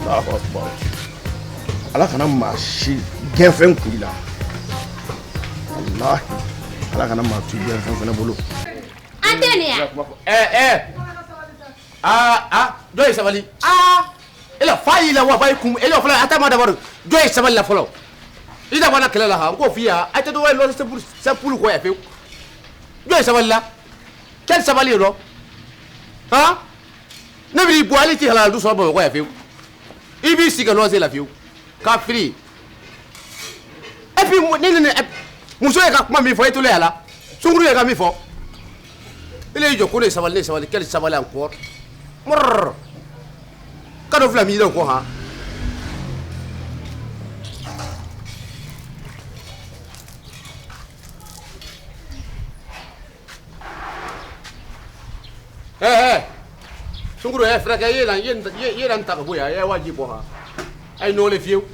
Allahu akbar. Ala kana maa si gɛnfɛn kun i la. Walahi Ala kana maa to gɛnfɛn fana bolo. An tɛ nin ya. Ɛ ɛ aa aa jɔn ye sabali aa e la fa y'i la wa ba y'i kun e la fɔlɔ a ta ma dabɔ jɔn ye sabali la fɔlɔ i da bɔra kɛlɛ la han n k'o f'i ye a tɛ dɔwɛrɛ lɔ sɛpulu kɔ yan fewu jɔn ye sabali la quel sabali ye dɔ han ne b'i bɔ hali ti halala du sɔrɔ Bamakɔ yan fewu i b'i sigi ka luwanse la fewu k'a fili et puis ne muso ye ka kuma min fɔ e tolo y'a la sunkuru ye ka min fɔ e y'i jɔ ko ne ye sabali ne ye sabali quel sabali encore mɔrɔrɔ ka dɔ fila min o kɔ han ɛɛ sunkuru ɛ fɛrɛkɛ i ye na i ye na n ta ka bɔ yan a ye waji bɔ han a ye nɔgɔlen fiyewu.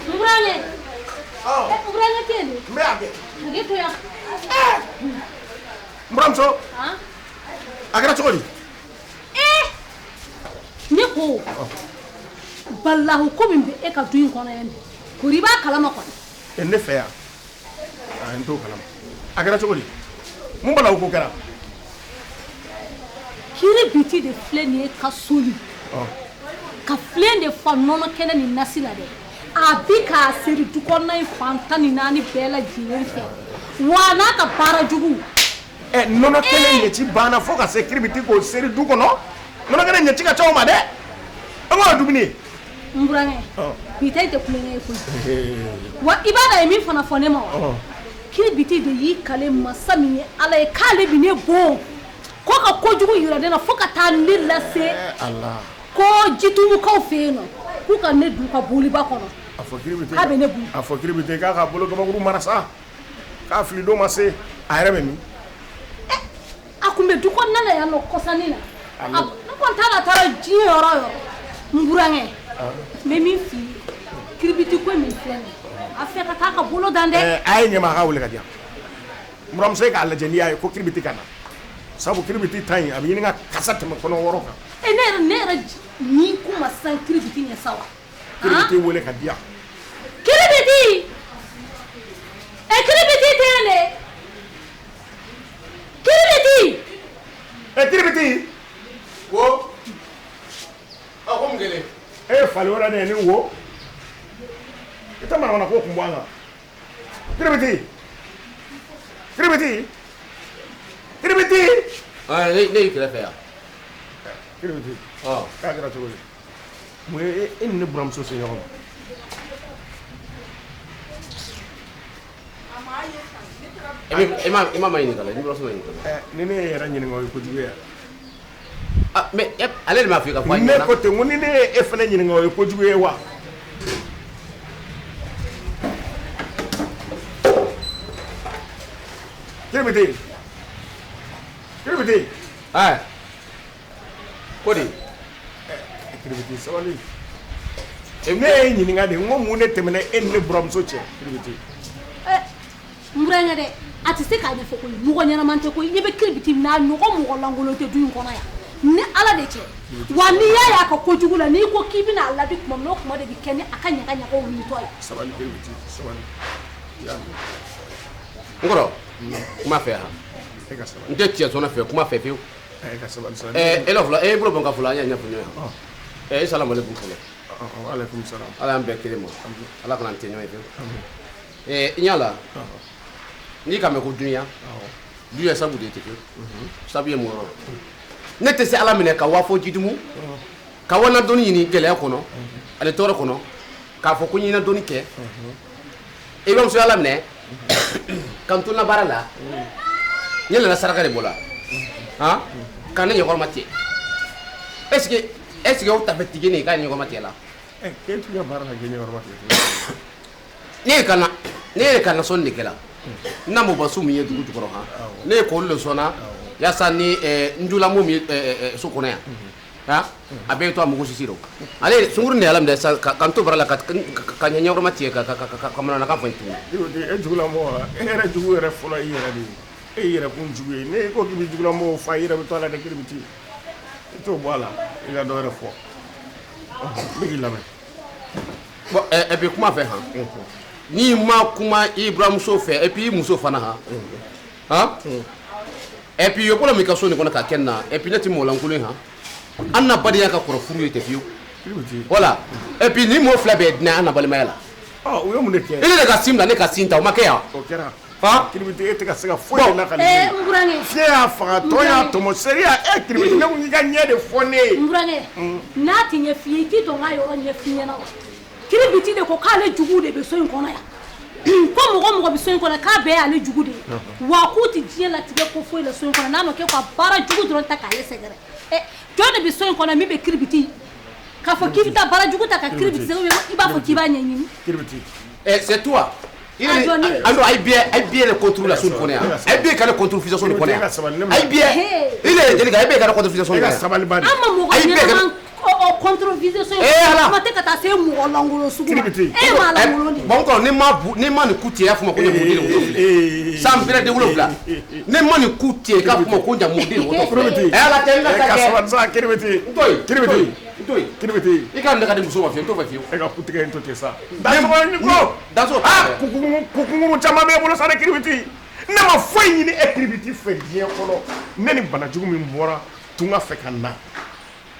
N burankɛ n burankɛ tɛ yen n bɛ yan kɛ. Hakɛ to yan. N buramuso a kɛra cogo di. Ne ko balahu ko min bɛ e ka du in kɔnɔ yan bi kori i b'a kalama kɔni. Ne fɛ yan a n t'o kalama a kɛra cogo di mun balahu ko kɛra. Kiribiti de filɛ nin ye ka soli ka filen de fa nɔnɔ kɛnɛ ni nasi la dɛ a bi k'a seri du kɔnɔna in fan 14 bɛɛ lajɛlen fɛ wa n'a ka baara jugu. Ɛ nɔnɔ kɛnɛ ɲɛci banna fo ka se kiribiti k'o seri du kɔnɔ nɔnɔ kɛnɛ ɲɛci ka ca o ma dɛ an k'o ye dumuni ye. N burankɛ bi ta in tɛ tulonkɛ ye koyi wa i b'a dɔn a ye min fana fɔ ne ma wa kiribiti de y'i kale masa min ye ala ye k'ale bɛ ne bon ko ka kojugu yira ne na fo ka taa ne lase ko jitumukaw fɛ yen nɔ k'u ka ne don u ka boliba kɔnɔ k'a bɛ ne bon. A fɔ kiribiti k'a ka bolo kabakuru mara sa k'a fili don ma se a yɛrɛ bɛ min. A tun bɛ du kɔnɔna na yan nɔ kɔsannin na ne kɔni t'a dɔn a taara diɲɛ yɔrɔ o yɔrɔ n burankɛ n bɛ min f'i ye kiribiti ko min filɛ nin ye a fɛ ka taa ka bolo dan dɛ. A ye ɲɛma a ka wele ka di yan n buramuso e k'a lajɛ n'i y'a ye ko kiribiti ka na sabu kiribiti ta in a bɛ ɲini ka kasa tɛmɛ kɔnɔ wɔɔrɔ kan. Ne yɛrɛ ni kun ma siran kiribiti ɲɛ sa wa. Kiribiti wele ka di yan. Kiribiti ɛ kiribiti tɛ yen dɛ kiribiti. Ɛ kiribiti. Wo a ko mun kɛlen. E ye fali wɛrɛ de ye ni wo i tɛ manamana ko kun bɔ an kan kiribiti kiribiti kiribiti. Ne y'i kɛrɛfɛ yan. Kiribiti k'a kɛra cogo di mun ye e ni ne buramuso se ɲɔgɔn ma. E ma ɲininka la i buramuso ma ɲininka la. Ni ne ye yɛrɛ ɲininka o ye kojugu ye. Mais ale de m'a fɔ i ka fɔ a ɲɛna. Ne ko ten ko ni ne ye e fana ɲininka o ye kojugu ye wa. Kiribiti kiribiti. Ɛɛ ko di. Kiribiti sabali. Ne ye ɲininka de n ko mun de tɛmɛna e ni ne buramuso cɛ kiribiti. N burankɛ dɛ a tɛ se k'a ɲɛfɔ koyi mɔgɔ ɲɛnama tɛ koyi i ɲɛ bɛ kiribiti min na a ɲɔgɔn mɔgɔ lankolon tɛ du in kɔnɔ yan ni ala de cɛ wa n'i y'a ye a ka kojugu la n'i ko k'i bɛna a ladi tuma min na o tuma de bɛ kɛ ni a ka ɲaga ɲagaw wulitɔ ye. Sabali kiribiti sabali. N kɔrɔ kuma fɛ han. E ka sabali. N tɛ tiɲɛ sɔnna fɛ kuma fɛ fiyewu. E ka sabali sa. E la fɔlɔ e bolo bɔn ka fɔlɔ an y'a ɲɛfɔ ɲɔgɔn ye. E salamu aleykum fɔlɔ. Aleykum salam. Ala y'an bɛɛ kelen ma. Ala kana an tɛ ɲɔgɔn ye fiyewu. I ɲɛ la n'i k'a mɛn ko dunya dunya sabu de tɛ fiyewu sabu ye mun yɔrɔ Ne tɛ se Ala minɛ ka waa fɔ Jitumu ka wa na dɔnni ɲini gɛlɛya kɔnɔ ani tɔɔrɔ kɔnɔ k'a fɔ ko n ye dɔnni kɛ. I b'a muso Ala minɛ ka n to n na baara la, n yɛlɛnna saraka de bɔ la han ka ne ɲɛkɔrɔma tigɛ. Est ce que o tafe tigi nin k'a ɲɛkɔrɔma tigɛ la? K'e tun ka baara la k'e ɲɛkɔrɔma tigɛ. Ne ye ka na sɔnni de kɛ la n na mɔba su min ye dugu jukɔrɔ han, ne ye k'olu de sɔnna yaasa ni n julamu min ye so kɔnɔ yan han, a bɛɛ to a mugu sisi rɔ. Ale sunkurunin de ye Ala minɛ sisan ka n to baara la ka ɲɛkɔrɔma tigɛ ka manamanakan fɔ n ye tuguni. E jugulamɔgɔ, e yɛrɛ jugu yɛrɛ fɔlɔ i yɛrɛ de ye. E y'i yɛrɛ kun jugu ye. Ne ko k'i bɛ jugulamɔgɔw fa, i yɛrɛ bɛ to a la dɛ. Kiribiti, i t'o bɔ a la, i ka dɔ wɛrɛ fɔ, n bɛ k'i lamɛn. Bon, et puis kuma fɛ han, n'i ma kuma i buramuso fɛ et puis i muso fana han han, et puis i bolo min ka so nin kɔnɔ ka kɛ nin na, et puis ne tɛ mɔgɔ lankolon ye han, an na badenya ka kɔrɔ furu ye tɛ fiyewu. Voilà, et puis ni mɔgɔ fila bɛɛ dinɛ an na balimaya la. Ɔ, u ye mun de kɛ? E de ka sin bila, ne ka sin ta, o ma kɛ yan. O kɛra. Han. Kiribiti, e tɛ ka se ka foyi de lakali. N burankɛ. Fiɲɛ y'a faga, tɔ y'a tɔmɔ, sariya. E Kiribiti, ne ko k'i ka ɲɛ de fɔ ne ye. N burankɛ, n'a ti ɲɛ f'i ye, i t'i dɔn k'a yɔrɔ ɲɛ f'i ɲɛna wa? Kiribiti de ko k'ale jugu de bɛ so in kɔnɔ yan, ko mɔgɔ mɔgɔ bɛ so in kɔnɔ, k'a bɛɛ y'ale jugu de ye, wa k'u tɛ diɲɛ latigɛ ko foyi la so in kɔnɔ n'a ma kɛ ka baara jugu dɔrɔn ta k'ale sɛgɛrɛ. Ɛ, jɔn de bɛ so in kɔnɔ min bɛ Kiribiti k'a fɔ k'i bɛ taa baara jugu ta ka Kiribiti sɛgɛrɛ, i b'a fɔ k'i b'a ɲɛɲini? Kiribiti. C'est toi. Ah, jɔn ye? Ando ay bien, ay bien le contre la so nin kɔnɔ yan. Ay bien ka ne contre fisa so nin kɔnɔ yan. Ay bien. I le jeli ay bien ka ne contre fisa so nin E kɔnɔ ka yan. sabali ba de. An ma mɔgɔ Ayi, bɛɛ ɲɛnama ɔ contre-viser so in Eh, Ala. kuma tɛ ka taa se mɔgɔ lankolon sugu ma. Kiribiti. E ye maa lankolon de ye. Bon, kɔrɔ, ni ma nin ku tigɛ, i y'a fɔ ma ko ɲamuden de woto filɛ. San bɛrɛ den wolonwula. Ni ma nin ku tigɛ, i k'a fɔ ma ko ɲamuden de woto filɛ. Kiribiti. Eh, Ala tɛ n ka E ta ka kɛ. sabali sa, Kiribiti. N to yen. Kiribiti. N to yen. Kiribiti. I ka ne ka di muso ma fiyewu, n t'o fɛ fiyewu. E ka kutigɛ in to ten sa. Dansɔgɔ ni ko. Dansɔgɔ. Ah, kukunkuru caman b'e bolo sa dɛ, Kiribiti. Ne ma foyi ɲini e Kiribiti fɛ diɲɛ kɔnɔ. Ne ni banajugu min bɔra tunga fɛ ka na,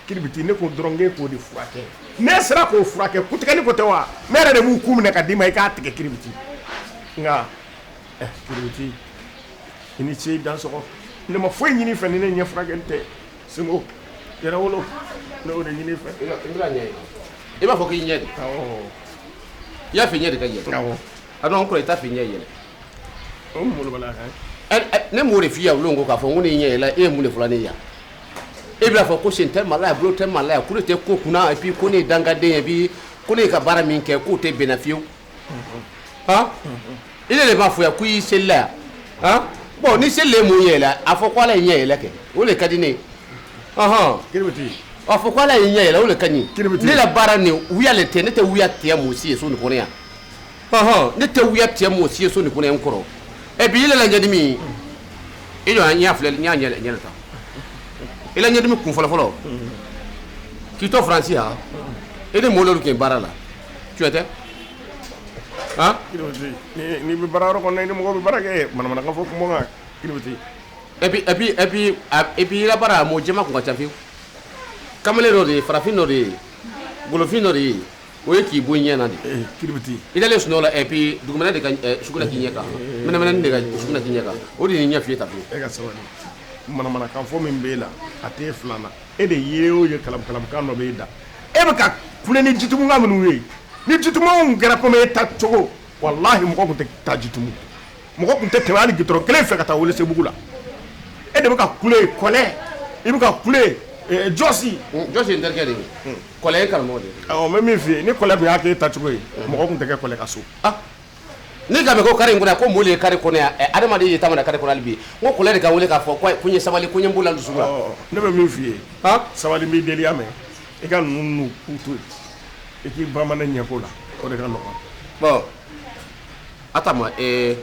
Kiribiti, ne ko dɔrɔn k'e k'o de furakɛ. Ne sera k'o furakɛ, kutigɛli ko tɛ wa? Ne yɛrɛ de b'u ku minɛ ka d'i ma, i k'a tigɛ, Kiribiti. Nka Kiribiti, i ni ce, i dansɔgɔ. Ne ma foyi ɲini i fɛ ni ne ɲɛ furakɛli tɛ. Sinbo yɛrɛ wolo, ne y'o de ɲini i fɛ. I bɛna ɲɛ ye. I b'a fɔ k'i ɲɛ de. Awɔ. I y'a fɛ ɲɛ de ka yɛlɛ. Awɔ. A non, kɔrɔ, i t'a fɛ ɲɛ yɛlɛ. O molobaliya kan ye. Ɛ, ne m'o de f'i ye o lon ko k'a fɔ n ko ne ɲɛ yɛlɛ, e ye mun de fɔla ne ye yan? E bɛna fɔ ko sen tɛ mala yan, bolo tɛ mala yan, ko ne tɛ ko kunna, et puis ko ne ye dangaden ye, et puis ko ne ye ka baara min kɛ k'o tɛ bɛnna fiyewu. Han? I ne de b'a fɔ yan ko i selila yan. Han? Bon, ni seli ye mun yɛlɛ, a fɔ ko Ala ye ɲɛ yɛlɛ kɛ, o de ka di ne ye. Ɔhɔn. Kiribiti. A fɔ ko Ala ye ɲɛ yɛlɛ, o de ka ɲi. Kiribiti. Ne la baara nin wuya le tɛ, ne tɛ wuya tigɛ mɔgɔ si ye so nin kɔnɔ yan. Ɔhɔn, ne tɛ wuya tigɛ mɔgɔ si ye so nin kɔnɔ yan n kɔrɔ. Et puis i la ɲɛdimi, i jɔ, n y'a filɛ, n y'a ɲɛ ɲɛ ta. I la ɲɛdimi kun fɔlɔ fɔlɔ. K'i to Faransi yan, i ni mɔgɔ dɔw tun ye baara la. Tiɲɛ tɛ? Han? Kiribiti, ni n'i bɛ baara yɔrɔ kɔnɔ, i ni mɔgɔw bɛ baara kɛ, manamanakan fɔ kuma kan, Kiribiti. Et puis i la baara mɔgɔ jɛma kun ka ca fiyewu. Kamalen dɔ de ye, farafin dɔ de ye, golofin dɔ de ye, o ye k'i bɔ i ɲɛ na de. Ee, Kiribiti. I dalen sunɔgɔ la, et puis dugumɛnɛ de ka sugunɛ k'i ɲɛ kan, mɛnɛmɛnɛnin de ka sugunɛ k'i ɲɛ kan, o de y'i ɲɛ fiyɛ ta fiyewu. E ka sabali. Manamanakan fɔ min b'e la, a t'e filan na. E de ye o ye, kalamu kalamukan dɔ b'e da. E bɛ ka kule ni jitumukan minnu ye, ni jitumuw kɛra komi e ta cogo, walahi mɔgɔ tun tɛ taa Jitumu, mɔgɔ tun tɛ tɛmɛ hali gitɔrɔn kelen fɛ ka taa Welesebugu la. E de bɛ ka kule kɔlɛ, i bɛ ka kule jɔsi. Jɔsi ye n terikɛ de ye, kɔlɛ ye karamɔgɔ de ye. Awɔ, n bɛ min f'i ye, ni kɔlɛ tun y'a k'e ta cogo ye, mɔgɔ tun tɛ kɛ kɔlɛ ka so. Ah, ni ka mɛn ko kari in kɔnɔ yan, ko mɔli ye kari kɔnɔ yan, adamaden ye taama na kari kɔnɔ hali bi, n ko kɔlɛ de ka wele k'a fɔ ko n ye sabali, ko n ye n b'o la n dusukun na. Ɔ, ne bɛ min f'i ye, han, sabali, n b'i deli, ya mɛn, i ka ninnu n'u k'u to yen, i k'i banba ne ɲɛko la, o de ka nɔgɔn. Bon, Atama, i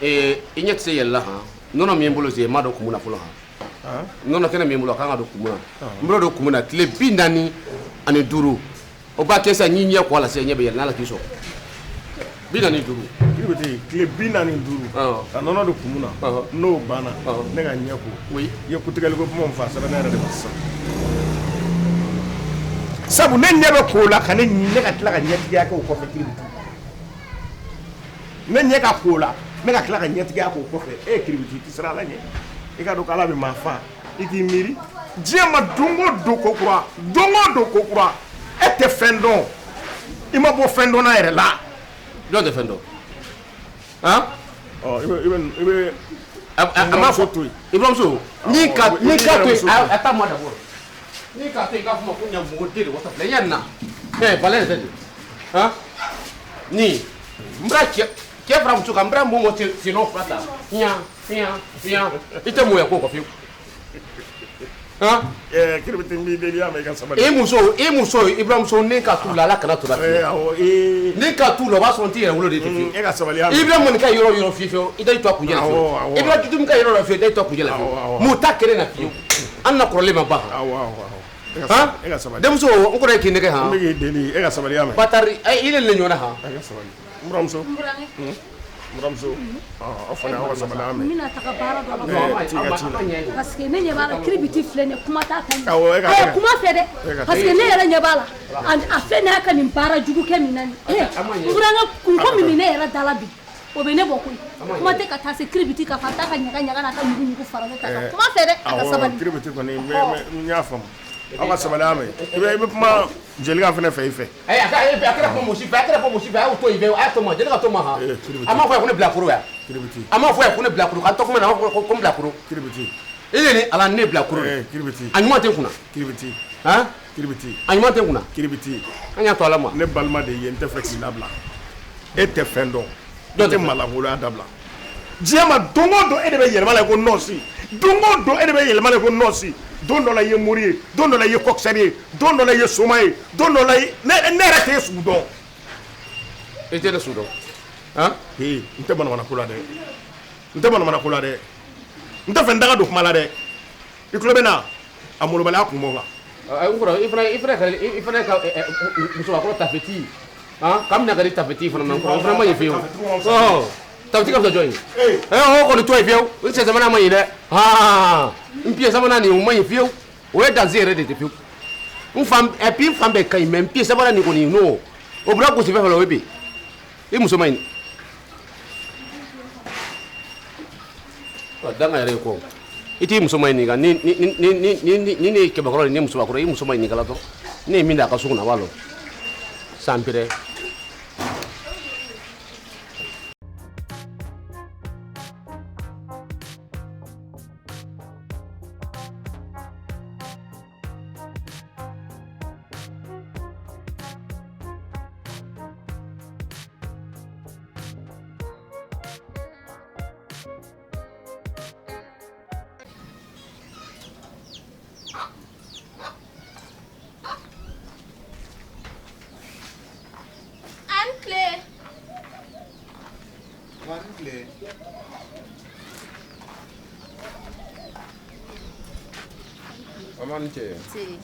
ɲɛ tɛ se yɛlɛ la han, nɔnɔ min bolo sen, n m'a dɔn kumu na fɔlɔ han. Nɔnɔ kɛnɛ min bolo, a kan ka don kumu na, n bolo don kumu na tile 45, o b'a kɛ sisan, n'i ɲɛ kɔ a la sisan, ɲɛ bɛ yɛlɛ n'Ala k'i sɔn. 45. Kiribiti, tile 45. Awɔ. Ka nɔnɔ don kumu na. Awɔ. N'o banna, Awɔ. ne ka ɲɛ ko. Oui. I ye kutigɛli ko kuma min fɔ, a sɛbɛn ne yɛrɛ de ma sisan, sabu ne ɲɛ bɛ ko la ka ne ka tila ka ɲɛtigiya kɛ o kɔfɛ. Kiribiti, ne ɲɛ ka ko la, ne ka tila ka ɲɛtigiya k'o kɔfɛ. E Kiribiti, i tɛ siran Ala ɲɛ? I ka dɔn ko Ala bɛ maa fa. I k'i miiri diɲɛ ma don o don ko kura, don o don ko kura. E tɛ fɛn dɔn, i ma bɔ fɛn dɔnna yɛrɛ la. Jɔn tɛ fɛn dɔn? Han? Ɔ, i bɛ A ma fɔ to yen. I buramuso ni ka i ni b'i ka to yɛrɛ yen muso. A taa ma d'abord ni k'a to yen, i k'a fɔ ma ko ɲamɔgɔ den de wɔtɔ filɛ i ɲɛ nin na ɛ balɛ yɛrɛ de han ni n bɛna cɛ fara muso kan, n bɛna mɔ senɔ fila ta fiyan fiyan fiyan, i tɛ mɔya ko kɔ fiyewu han. Kiribiti, n b'i deli, y'a mɛn, i ka sabali. E muso i buramuso, ni ka t'u la, Ala kana to la fiyewu. Awɔ. Ni ka t'u la, o b'a sɔrɔ n t'i yɛrɛ wolo de tɛ fiyewu. E ka sabali, y'a I mɛn. bɛna mɔni ka yɔrɔ yɔrɔ fiyewu fiyewu, i da i to a kunjɛ la Awɔ, fiyewu. awɔ. I bɛna jutu min ka yɔrɔ yɔrɔ fiyewu, i da i to a kunjɛ la Awɔ, awɔ. fiyewu, mun t'a kɛnɛ na fiyewu, an na kɔrɔlen ma ban. Awɔ, e ka Han. sabali, e ka sabali. Denmuso, n kɔrɔ ye k'i nɛgɛ N bɛ han. k'i deli, e ka sabali, y'a mɛn. Batari i ne le ɲɔgɔn na han. E ka sabali, n buramuso. N burankɛ. N buramuso, aw fana, aw ka sabali, y'a N mɛn. bɛna taga baara dɔ la. T'i ka ci la. Parce que ne ɲɛ b'a la, kiribiti filɛ nin ye, kuma t'a ta ɲɛ. Awɔ, e ka Ayi, kɛ. kuma fɛ dɛ. E ka Parce que ne yɛrɛ ɲɛ b'a la, a filɛ nin y'a ka nin baara jugu kɛ min na nin ye, n burankɛ, kunko min bɛ ne yɛrɛ da la bi, o bɛ ne bɔ koyi. Kuma tɛ ka taa se kiribiti ka fɔ a t'a ka ɲaga ɲaga n'a ka ɲugu ɲugu fara ne ta kan. Kuma fɛ dɛ, a ka Awɔ. sabali. Kiribiti kɔni, n bɛ n y'a faamu, aw ka sabali, y'a mɛn. I bɛ kuma Jelika fana fɛ i fɛ. Ayi, a kɛra fɔ mɔsi fɛ, a kɛra fɔ mɔsi fɛ, a y'o to yen fɛ, a y'a to ma, jeli ka to ma han. Kiribiti. A m'a fɔ yan ko ne bila koro yan. Kiribiti. A m'a fɔ yan ko ne bila koro k'an tɔ kuma na, a b'a fɔ ko n bila koro. Kiribiti. E de ni Ala, ne bila koro. Kiribiti. A ɲuman tɛ n kunna. Kiribiti. Han. Kiribiti. A ɲuman tɛ n kunna. Kiribiti. An y'a to Ala ma. Ne balima de ye, n tɛ fɛ k'i labila, e tɛ fɛn dɔn. Jɔn e tɛ tɛ fɛn? Malangoloya dabila. Diɲɛ ma don o don, e de bɛ yɛlɛma la ko nɔɔsi. Don o don, e de bɛ yɛlɛma la ko nɔɔsi. Don dɔ la i ye mori ye, don dɔ la i ye kɔkisɛri ye, don dɔ la i ye soma ye, don dɔ la i ne yɛrɛ t'e sugu dɔn. E tɛ ne su dɔn han? Ee, n tɛ manamana ko la dɛ, n tɛ manamana ko la dɛ, n tɛ fɛ n daga don kuma la dɛ. I tulo bɛ na, a molobaliya kun bɔ n kan. N kɔrɔ, i fana ka musobakɔrɔ tafeti han, k'an bɛna ka di tafeti fana ma, n kɔrɔ, o fana ma ɲi fiyewu. Ɔhɔn, tafeti ka fisa jɔn ye? Ɛ, o kɔni to yen fiyewu, n sen sabanan ma ɲi dɛ han, n pied sabanan nin, o ma ɲi fiyewu, o ye danse yɛrɛ de tɛ fiyewu. N fan et puis n fan bɛɛ ka ɲi, mais n pied sabanan nin kɔni, non, o bɔra gosi fɛn fɛn la, o ye bi i muso ma ɲi. Ɔ, danga yɛrɛ ye kɔ, i t'i muso ma ɲininka ni ne ye cɛbakɔrɔ ye, ni musobakɔrɔ, i muso ma ɲininka la dɔrɔn. Ne ye min da a ka so kɔnɔ, a b'a lɔn sanpɛrɛ. An tile. Wari tile. Mama ni ce.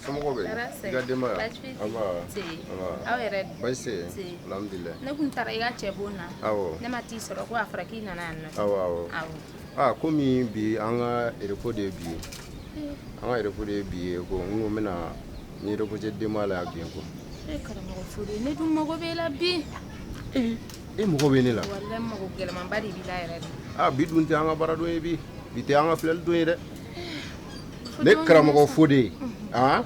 Somɔgɔw bɛ di? I ka denbaya? Baasi foyi tɛ. An ba. Nse. An ba. Aw yɛrɛ dun? Baasi tɛ yen. Nse. Alhamdulilayi. Ne kun taara i ka cɛ bon na. Awɔ. Ne ma t'i sɔrɔ, ko a fɔra k'i nana yan nɔ. Awɔ. Awɔ. Ah, komi bi an ka repos de ye bi ye. An ka repos de ye bi ye, ko n ko n bɛna n reposer denbaya la yan bi ko. E karamɔgɔ Fode, ne dun mago b'e la bi. E mago bɛ ne la? Walahi, n mago gɛlɛmanba de b'i la yɛrɛ de. Ah, bi dun tɛ an ka baara don ye bi. Bi tɛ an ka filɛli don ye dɛ. Fo Ne don karamɔgɔ jumɛn sa? Fode, ah,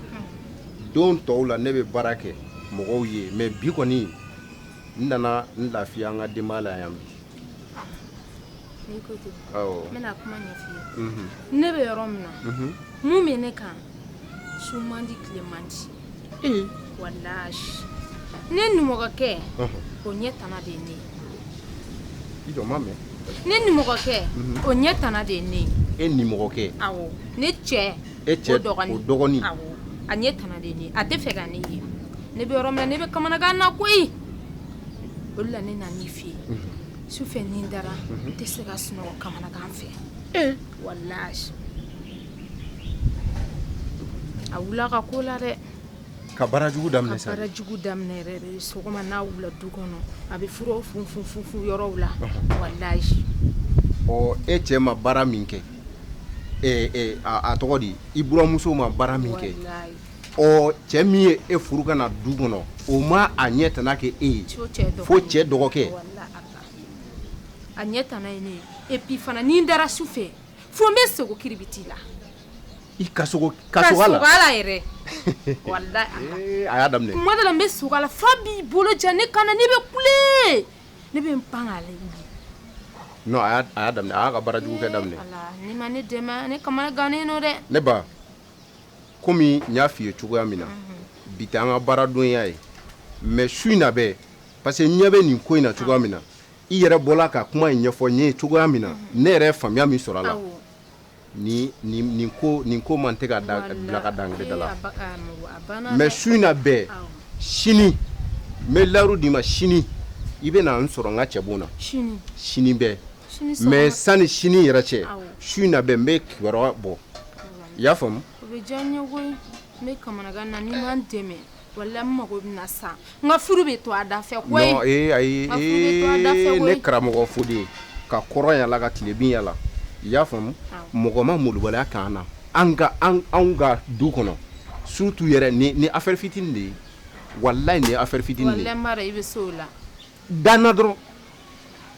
don tɔw la ne bɛ baara kɛ mɔgɔw ye, mais bi kɔni n nana n lafiya an ka denbaya la yan bi. N'i ko ten. Awɔ. N bɛna kuma ɲɛf'i ye. Ne bɛ yɔrɔ min na, mun bɛ ne kan? Su man di, tile man di. Walahi. Ne nimɔgɔkɛ, o ɲɛ tana de ye ne ye. I jɔ, n ma mɛn. Ne nimɔgɔkɛ, o ɲɛ tana de ye ne ye. E nimɔgɔkɛ? Awɔ, ne cɛ. E cɛ o dɔgɔnin. O dɔgɔnin. Awɔ, a ɲɛ tana de ye ne ye. A tɛ fɛ ka ne ye. Ne bɛ yɔrɔ min na, ne bɛ kamanagan na koyi. O de la ne nan'i fɛ yen. Sufɛ ni n dara, n tɛ se ka sunɔgɔ kamanagan fɛ. Walahi. A wulila ka ko la dɛ. Ka baara jugu daminɛ Ka sa. baara jugu daminɛ yɛrɛ de. Sɔgɔma n'a wulila du kɔnɔ, a bɛ furaw fun fun fun yɔrɔw la. Walahi. Ɔ, e cɛ ma baara min kɛ, ɛ ɛ a tɔgɔ di, i buramuso ma baara min kɛ. Walahi. Ɔ, cɛ min ye e furu ka na du kɔnɔ, o ma a ɲɛ tana kɛ e ye? Fo cɛ dɔgɔnin. Fo cɛ dɔgɔkɛ. Walahi Ala. A ɲɛ tana ye ne ye. Et puis fana, ni n dara su fɛ, fo n bɛ sogo kiribiti la. I ka sogo ka sogo a la. Ka sogo a la yɛrɛ. Walahi Ala. Ee a y'a daminɛ. Kuma dɔ la n bɛ sogo a la f'a b'i bolo ja ne kan na ne bɛ kule. Ne bɛ n pan k'ale wuli. Non a y'a daminɛ a y'a ka baara jugu kɛ daminɛ. Ala n'i ma ne dɛmɛ ne kamana gannen don dɛ. Ne ba komi n y'a f'i ye cogoya min na bi tɛ an ka baaradonya ye mais su in na bɛɛ parce que n ɲɛ bɛ nin ko in na cogoya min na i yɛrɛ bɔla ka kuma in ɲɛfɔ n ye cogoya min na ne yɛrɛ ye faamuya min sɔrɔ a la nin ko man tɛ ka bila ka dan da la mais su in na bɛɛ sini n bɛ layiru d'i ma sini i bɛ na n sɔrɔ n ka cɛbon na sini bɛɛ mais sani sini yɛrɛ cɛ su in na bɛɛ n bɛ kibaruya bɔ i y'a faamu. O bɛ diya n ye koyi n bɛ kamanagan na n'i ma n dɛmɛ walahi n mago bɛna sa n ka furu bɛ to a da fɛ koyi. Non ee ayi ee ne karamɔgɔ Fode ka kɔrɔn yala ka tilebin yala i y'a faamu mɔgɔ ma molobaliya k'an na an ka anw ka du kɔnɔ surtout yɛrɛ ni affaire fitinin de ye walahi nin ye affaire fitinin de ye. Walahi n b'a dɔn i bɛ se o la. Danna dɔrɔn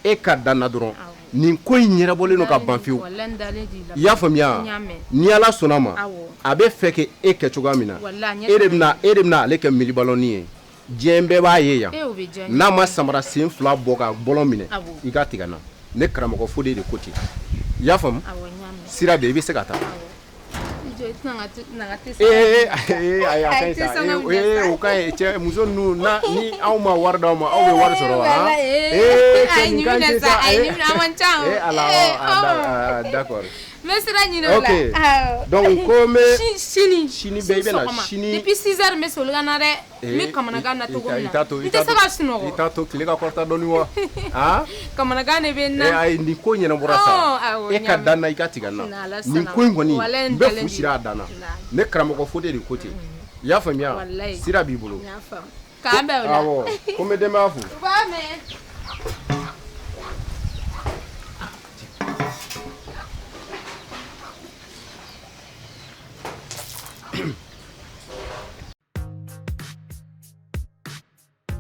e ka danna dɔrɔn nin ko in ɲɛnabɔlen don ka ban fiyewu i y'a faamuya ni Ala sɔnna ma a bɛ fɛ k'e kɛ cogoya min na e de bɛna ale kɛ milibalɔni ye diɲɛ bɛɛ b'a ye yan n'a ma samara sen fila bɔ ka bɔlɔn minɛ i ka tigɛ n na ne karamɔgɔ Fode de ko ten i y'a faamu sira bɛ i bɛ se ka taa. Ee ayi a ka ɲi sa ee o ka ɲi cɛ muso ninnu na ni anw ma wari d'aw ma aw bɛ wari sɔrɔ wa ee cɛ nin ka ɲi sa ee ala d'accord n bɛ sira ɲini o la ok donc ko n bɛ sini sini bɛɛ i bɛ na sini depuis 6 heures n bɛ soli ka na dɛ n bɛ kamanagan na cogo min na n tɛ se ka sunɔgɔ i t'a to tile ka kɔrɔta dɔɔni wa han kamanagan de bɛ n na ayi nin ko ɲɛnabɔra sa e ka da n na i ka tigɛ n na nin ko in kɔni n bɛ fu siri a dan na ne karamɔgɔ Fode de ko ten i y'a faamuya sira b'i bolo k'an bɛn o la awɔ ko n bɛ denbaya fo u b'a mɛn.